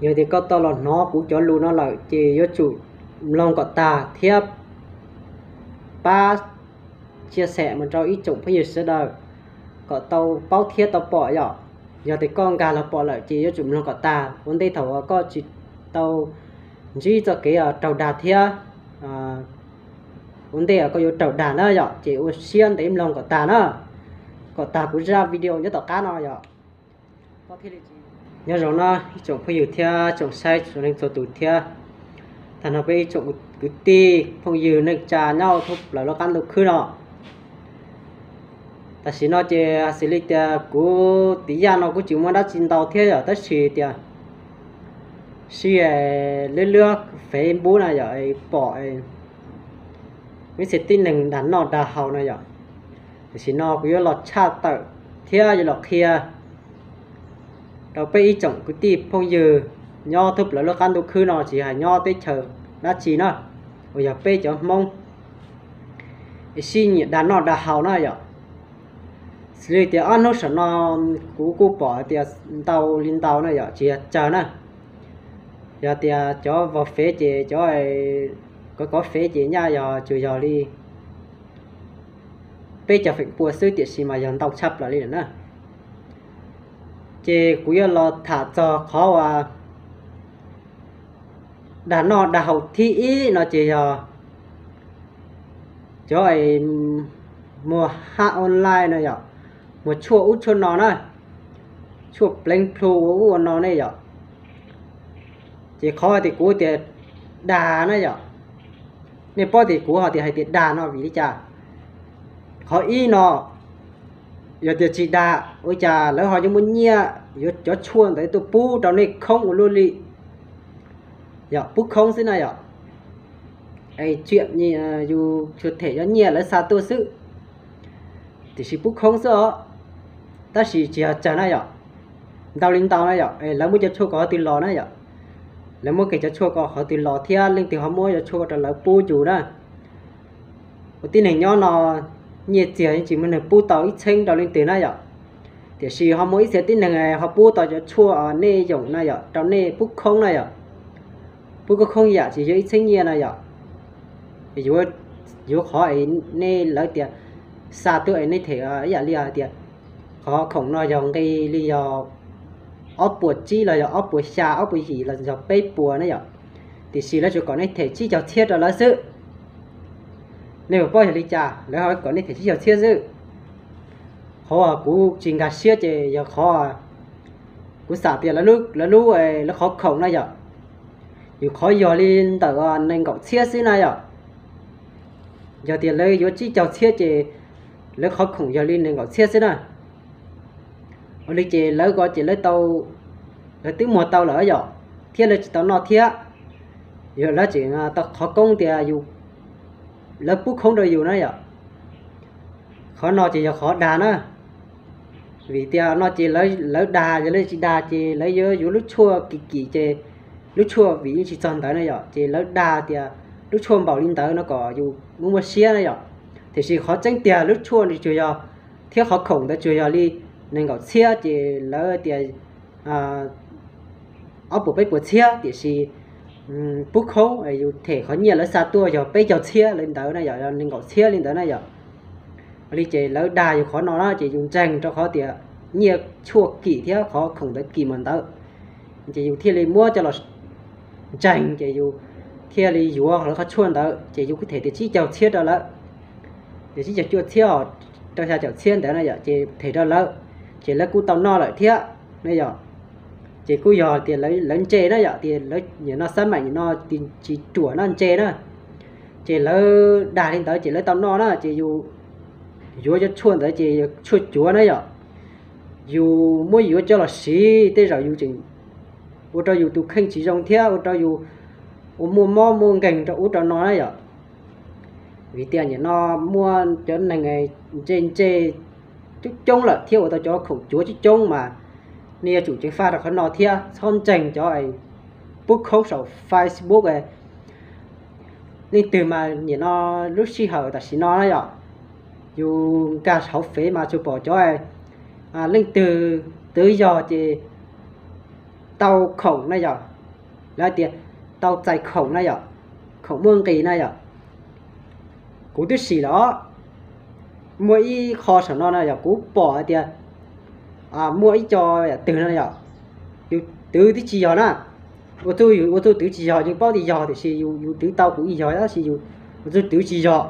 Yog tias koj tau los hnov kuv cov lus no lawm ces yuav tsum mloog kom tag thiab pab share mus rau ib tsoom phooj ywg sawv daws kom tau paub thiab tau pom yom. Yog tias koj nkag los pom lawm ces yuav tsum mloog kom tag. Ua ntej thaum uas koj tsis tau ntsib txoj kev raug dag thiab ua ntej koj yuav raug dag na yom, ces ua siab ntev mloog kom tag na, kom tag kuv zaj video nyob tom qab no yom. Nyob zoo na ib tsoom phooj ywg thiab tsoom saib txhua leej txhua tus thiab tag nrho peb ib tsoom kwv tij phooj ywg neej tsa nyob thoob plaws lub qab ntuj khwb no. Tam sim no ces xws li tias kuv tiv yaj no kuj tsis muaj dab tsi ntau thiab yom, tab sis tias sib lwb lwb Facebook na yom, pom ib txhia tib neeg dag noj dag haus no yom. Tam sim no kuv yuav los tshaj tawm thiab yuav los qhia rau peb ib tsoom kwv tij phooj ywg nyob thoob plaws lub qab ntuj khwb no, tsis hais nyob teb chaws dab tsi na, uas yog peb cov Hmoob sib nyiam dag noj dag haus na yom. Xws li tias ob hnub saum no kuv kuj pom tias ntau li ntau na yom, tsis yog tsawg na. Yog tias cov vov fev ces cov kov kov fev ces nyaj yog tsuas yog li peb cov feem pua xwb, tiam sis mas yog ntau tshaj plaws li lawm na. Ces kuv yuav los tham txog qhov uas dag noj dag haus thib ib no ces yog cov muag haj online no yom, muag tshuaj ub tshuaj no na, tshuaj pleev plhu ua ub ua no ne yom. Ces qhov tias kuv tias dag na yom, nej paub tias kuv ho tias hais tias dag no vim li cas? Qhov ib no, yog tias tsis dag ua cas lawv ho yuav muaj nyiaj yuav cov tshuaj ntawd tuaj pub rau nej khoob ua luaj li? Yog pub khoob xwb na yom. Tsiam yus them cov nyiaj lawv xa tuaj xwb, tiam sis pub khoob xwb os. Tab sis tsis yog tsawg na yom, ntau li ntau na yom, lawv muab cov tshuaj ko qhov twg los na yom, lawv muab kiag cov tshuaj ko qhov twg los thiab leej twg ho muab cov tshuaj ko rau lawv pub yus na. Ua tib neeg nyob no nyiaj txiag yeej tsis muaj neeg pub tau ib txheeb rau leej twg na yom, tiam sis ho muaj ib txhia tib neeg ho pub tau cov tshuaj nej yoom na yom rau nej pub khoob na yom. Pub khoob khoob yam tsis yog ib txheeb nyiaj na yom. Yuav qhov es nej lawv tias xa tuaj es nej them ib yam li hais tias qhov khoom no yog nqi li yog ob puas tsib los yog ob puas xya, ob puas yim los yog peb puas na yom, tiam sis lawv tsuas kom nej them tsib caug txhiab rau lawv xwb. Nej puas paub yog li cas lawv ho kom nej them tsib caug txhiab xwb? Qhov kuv tsis nkag siab ces yog qhov kuv xam tias lawv lub, lawv qhov khoom na yom, yus qhov yog li ntawm nees nkaum txhiab xwb na yom. Yog tias lawv yuav tsib caug txhiab ces lawv qhov khoom yog li nees nkaum txhiab xwb na. Ua li ces lawv ko ces lawv tau, lawv twb muag tau lawm yom, thiab lawv tsis tau noj thiab. Yog lawv tseem tau qhov koob tias yus, lawv pub khoob rau yus na yom. Qhov no ces yog qhov dag na. Vim tias no ces lawv dag, yog lawv tsis dag ces lawv yuav yuav lub tshuaj kim kim ces lub tshuaj vim yeej tsis txog ntawd na yom, ces lawv dag tias lub tshuaj npaum li ntawd no kom yus muaj muaj siab na yom. Tiam sis qhov tseeb tiag lub tshuaj tsuas yog, thiab qhov khoom ntawd tsuas yog li nees nkaum txhiab ces lawv tias ob puas peb puas txhiab, tiam sis pub khoob yus them qhov nyiaj lawv xa tuaj yog peb caug txhiab li ntawd na yom, nees nkaum txhiab li ntawd na yom. Ua li ces lawv dag yus qhov no na ces yus ntseeg rau qhov tias nyiaj tshuaj kim thiab qhov khoom ntawd kim mas ntawd, ces yus thiaj li muab coj los ntseeg ces yus thiaj li yuav lawv qhov tshuaj ntawd ces yus kuj them tias tsib caug txhiab rau lawv, tias tsib caug cuaj txhiab os, rau xya caum txhiab ntawd na yom, ces them rau lawv, ces lawv kuj tau noj lawm thiab na yom. Ces kuj yog tias lawv ntse na yom, tias lawv nim no xab maim nim no tsis ruam no ntse na, ces lawv dag li ntawd ces lawv tau noj na, ces yus yuav cov tshuaj ntawd ces tshuaj cuav na yom, yus muab yuav coj los siv tej zaum yus tseem ua rau yus tus kheej tsis zoo thiab ua rau yus ua muaj mob muaj nkeeg rau ub rau no na yom. Vim tias nim no muaj cov neeg ntse ntse coob coob lawm thiab ua tau cov khoom cuav coob coob mas nej yuav tsum ceev faj rau qhov no thiab txhob ntseeg cov pub khoob saum Facebook. Leej twg mas nim no lub sij hawm tam sim no na yom, yus nkag hauv fev mas tsuas pom cov leej twg twb yog ces tau khoom na yom, lawv tias tau txais khoom na yom, khoom muaj nqis na yom. Kuv twb sim los muaj ib qho saum no na yom, kuv pom hais tias muaj ib co twg no yom, yus twv twb tsis yog na. Ua txuj ua txuj twv tsis yog, yus paub tias yog tiam sis yus twv tau kuv ib yog tab sis yus ua txuj twv tsis yog.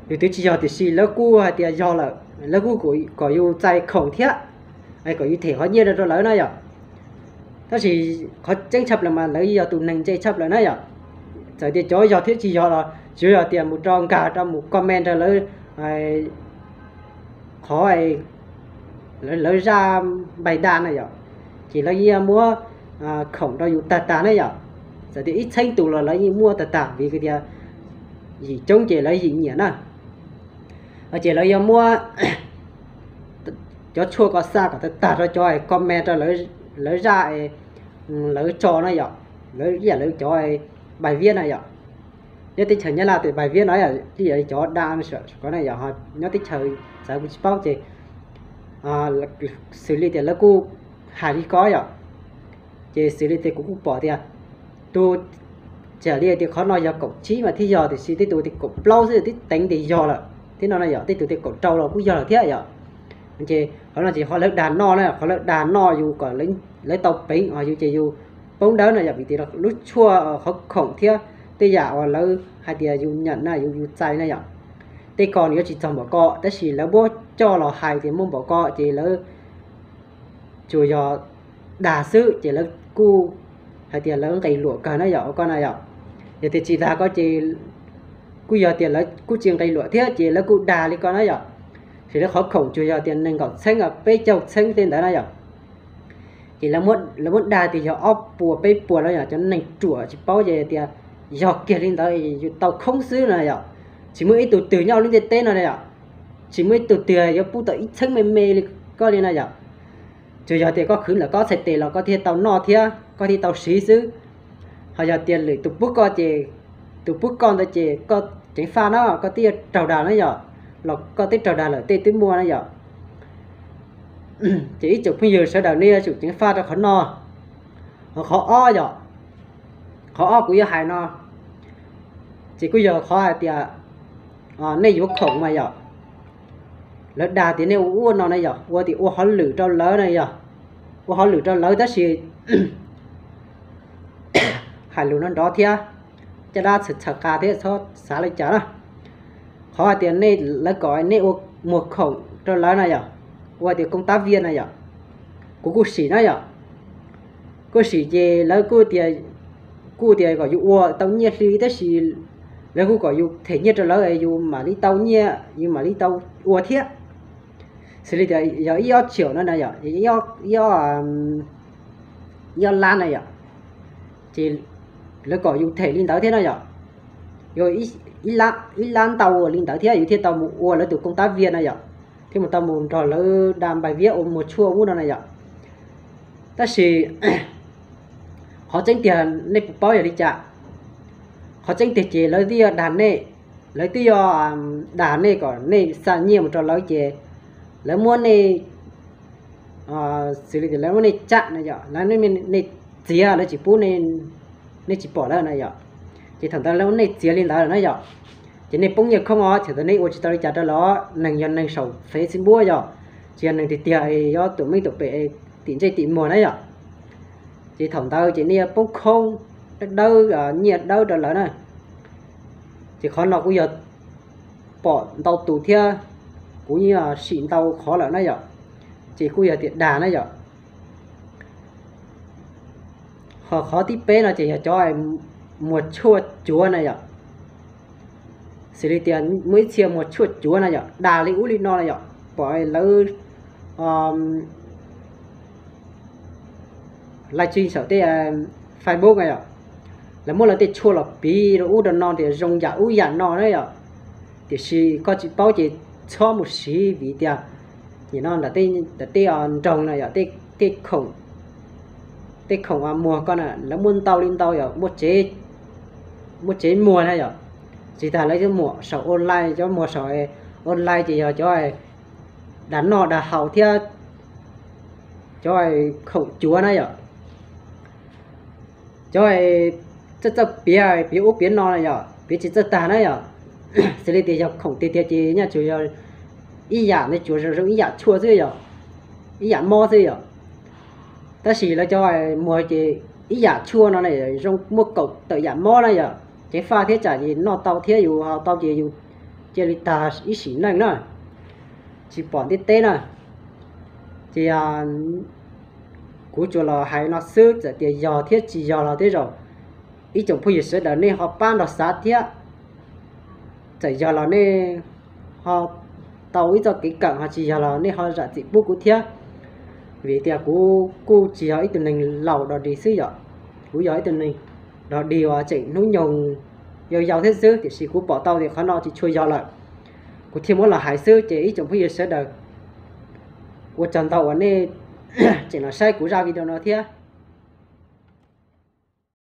Yus twv tsis yog tiam sis lawv kuj hais tias yog lawm, lawv kuj kom yus txais khoom thiab, kom yus them qhov nyiaj rau lawv na yom. Tab sis qhov tseeb tshaj plaws mas lawv yog tus neeg ntse tshaj plaws na yom. Txawm tias cov yog thiab tsis yog los tsuas yog tias mus rau nkag rau mus comment rau lawv qhov lawv zaj npais da na yom, ces lawv yeej muab khoom rau yus tag tag na yom. Txawm tias ib txheeb tus los lawv yeej muab tag tag vim tias yim coob ces lawv yim nyiam na. Ces lawv yuav muab cov tshuaj ko xa kom tag tag rau cov comment rau lawv zaj lawv tso na yom, lawv ib yam lawv cov npais viab na yom. Nyob teb chaws Nyab Laj tes npais viab no ib yam li cov da ko na yom, nyob teb chaws txawv kuv tsis paub ces xws li tias lawv kuj hais li ko yom. Ces xws li tias kuv kuj pom tias tus, txawm li tias qhov no yog kaum tsib mas thiaj yog tiam sis tej tus tias kaum plaub xwb twb teev tias yog lawm thiab no na yom, tej tus tias kaum rau los kuj yog lawm thiab yom. Ces qhov no ces qhov lawv dag noj na, qhov lawv dag noj yus kom lawv tau peev yus ces yus poob dawb no yom, vim tias lub tshuaj qhov khoom thiab tej yam uas lawv hais tias yus nyeem na, yus txais na yom, tej ko nws yuav tsis txog npaum ko tab sis lawv muab coj los hais tias muaj npaum ko ces lawv tsuas yog dag xwb ces lawv kuj hais tias lawv nqis luam kawg na yom, ua ko na yom. Yog tias tsis dag ko ces kuj yog tias lawv kuj tsis nqis luam thiab ces lawv kuj dag li ko na yom. Ces lawv qhov khoom tsuas yog tias nees nkaum txheeb peb caug txheeb tej ntawd na yom. Ces lawv muab dag tias yog ob puas peb puas no yom, cov neeg ruam tsis paub ces tias yog kiag li ntawd, yus tau khoob xwb no yom. Tsis muaj ib tug twg nyob lub ntiaj teb no yom, tsis muaj ib tug twg yuav pub tau ib txheeb me me li koj li no yom. Tsuas yog tias koj khwv ntawm koj txhais tes los koj thiaj tau noj thiab koj thiaj tau siv xwb. Ho yog tias lwm tus pub koj ces, tus pub koj ntawd ces koj ceev faj no koj twb yuav raug dag na yom, los koj twb raug dag lawm tej twb muaj na yom. Ces ib tsoom phooj ywg sawv daws nej yuav tsum ceev faj rau qhov no. Ho qhov ob yom, qhov ob kuv yuav hais no ces kuj yog qhov hais tias nej yuav khoom mas yom, lawv dag tias nej ua ua no na yom, ua tias ua hauj lwm rau lawv na yom, ua hauj lwm rau lawv tab sis hais lus no nrov thiab caj dab txhawm txhawm qa thiab txhob xav li cas na. Qhov hais tias nej, lawv kom nej ua muag khoom rau lawv na yom, ua tias koob tab viaj na yom, kuv kuj sim na yom. Kuj sim ces lawv kuj tias, kuj tias kom yus ua tau nyiaj hli tab sis lawv kuj kom yus them nyiaj rau lawv es yus mam li tau nyiaj yus mam li tau ua thiab. Xws li tias yog ib ob txhiab no na yom, ib ob, ib ob lab na yom, ces lawv kom yus them li ntawd thiab na yom. Yog ib lab ntau li ntawd thiab yus thiaj tau mus ua lawv tus koob tab viaj na yom, thiaj mus tau mus nrog lawv da npais viab ua muag tshuaj ub no na yom. Tab sis qhov tseeb tiag nej puas paub yog li cas? Qhov tseeb tiag ces lawv twb yog dag nej, lawv twb yog dag nej kom nej xa nyiaj mus rau lawv ces lawv muab nej, xws li tias lawv muab nej tsam na yom, lawv nej txiav, lawv tsis pub nej, nej tsis pom lawv na yom. Ces thaum ntawd lawv muab nej txiav li ntawd lawm na yom, ces nej poob nyiaj khoob os, thaum ntawd nej ua tsis tau li cas rau lawv, neeg yog neeg saum Facebook yom, tsis yog neeg tiag tiag yuav tuam meej tuam pem tim ntsej tim muag na yom. Ces thaum ntawd ces nej yuav poob khoob, dawb dawb, nyiaj dawb rau lawv na. Ces qhov no kuj yog pom ntau tus thiab, kuv yeej sim ntau qhov lawm na yom, ces kuj yog tias dag na yom. Ho qhov thib peb no ces yog cov muag tshuaj cuav na yom. Xws li tias muaj ib txhia muag tshuaj cuav na yom, dag li ub li no na yom, pom lawv live stream saum tej Facebook na yom, lawv muab lawv tej tshuaj los piv rau ub rau no tias zoo yam ub yam no na yom. Tiam sis koj tsis paub ces txhob mus siv vim tias nim no ntawm tej nroog na yom, tej khoom, tej khoom muag ko na lawv muaj ntau li ntau yom, muaj tsev muag na yom. Tsis tas lawv cov muag saum online, cov muag saum online ces yog cov dag noj dag haus thiab cov khoom cuav na yom. Cov txawj txawj piav, piav ub piav no na yom, piav tsis txawj tag na yom. Xws li tias yog khoom tiag tiag ces nyaj tsuas yog ib yam, nws tsuas zoo zoo ib yam tshuaj xwb yom, ib yam mob xwb yom. Tab sis lawv cov muag ces ib yam tshuaj no na zoo muaj kaum tawm yam mob na yom, ceev faj thiab tsam ces noj tau thiab yus haus tau ces yus cia li tag ib sim neej na, tsis pom ntiaj teb na. Ces kuv tsuas los hais no xwb, txawm tias yog thiab tsis yog los tej zaum ib tsoom phooj ywg sawv daws nej ho pab nrog xav thiab. Txawm yog los nej ho tau ib txoj kev kawm, ho tsis yog los nej ho zam txim pub kuv thiab. Vim tias kuv kuj tsis yog ib tug neeg laus dog dig xwb yom, kuv yog ib tug neeg dog dig uas tseem hnub nyoog yau yau thiab xwb, tiam sis kuv pom tau tias qhov no tsis tshua yog lawm, kuv thiaj muab los hais xwb. Ces ib tsoom phooj ywg sawv daws, ua tsaug ntau uas nej tseem los saib kuv zaj video no thiab.